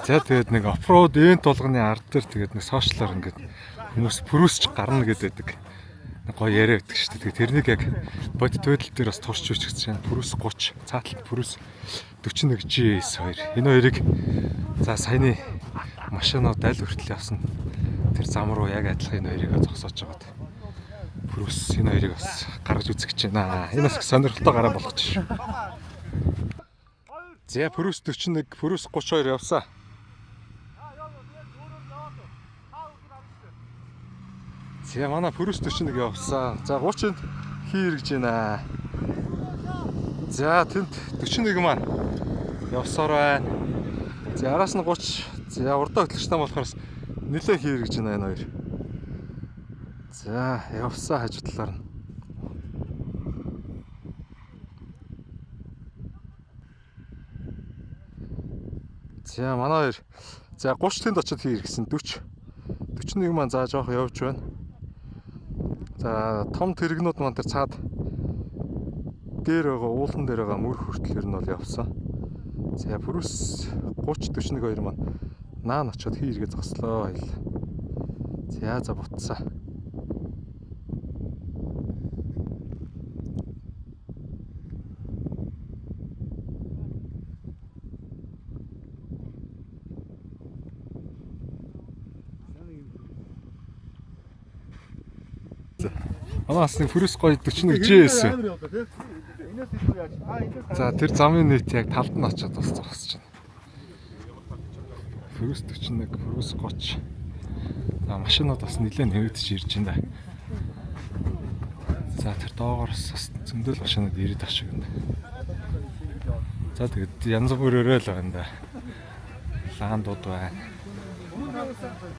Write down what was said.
За тэгээд нэг off-road event болгоны ард дээр тэгээд нэг сошиалар ингээд хүмүүс Prius ч гарна гэдэг. Нэг гоё яриа өгдөг шүү дээ. Тэгээд тэрнийг яг бодит байдал дээр бас турш үуч гэсэн. Prius 30, цааталт Prius 41 GS 2. Энэ хоёрыг за саяны машинууд аль хүртэл явсан тэр зам руу яг адилхан энэ хоёрыг зогсоож байгаад Prius энэ хоёрыг бас гаргаж үзэх гэж байна. Энэ бас сонирхолтой гараа болгочих шүү. За Prius 41, Prius 32 явсан. За манай Prius 41 явсан. За 30-нд хий эргэж байна. За тэнд 41 маань явсаар байна. За араас нь 30. За урдаа хөтлөгчтэй болохоор нэлээд хий эргэж байна энэ хоёр. За явсан хажуу талаар нь. За манай хоёр. За 30 тэнд очиод хий эргэсэн 40. 41 маань за жоох явж байна. За том тэрэгнүүд маань тэр цаад дээр байгаа уулан дээр байгаа мөр хүртэл ер нь бол явсан. За Prius 30 41 хоёр маань наан очиод хий эргээ зогслоо баярлаа. За за бутсан. Манай бас нэг Prius гоё 41 GS. Амар явлаа тий. Энэс илүү яаж. Аа энэс За тэр замын нийт яг талд нь очиод бас зогсож байна. Prius 41, Prius 30. За машинууд бас нэлээд нэмэгдэж ирж байна. За тэр доогоор бас зөндөл машинууд ирээд ах шиг байна. За тэгээд янз бүрөөрөө л байна да. Лаандууд байна.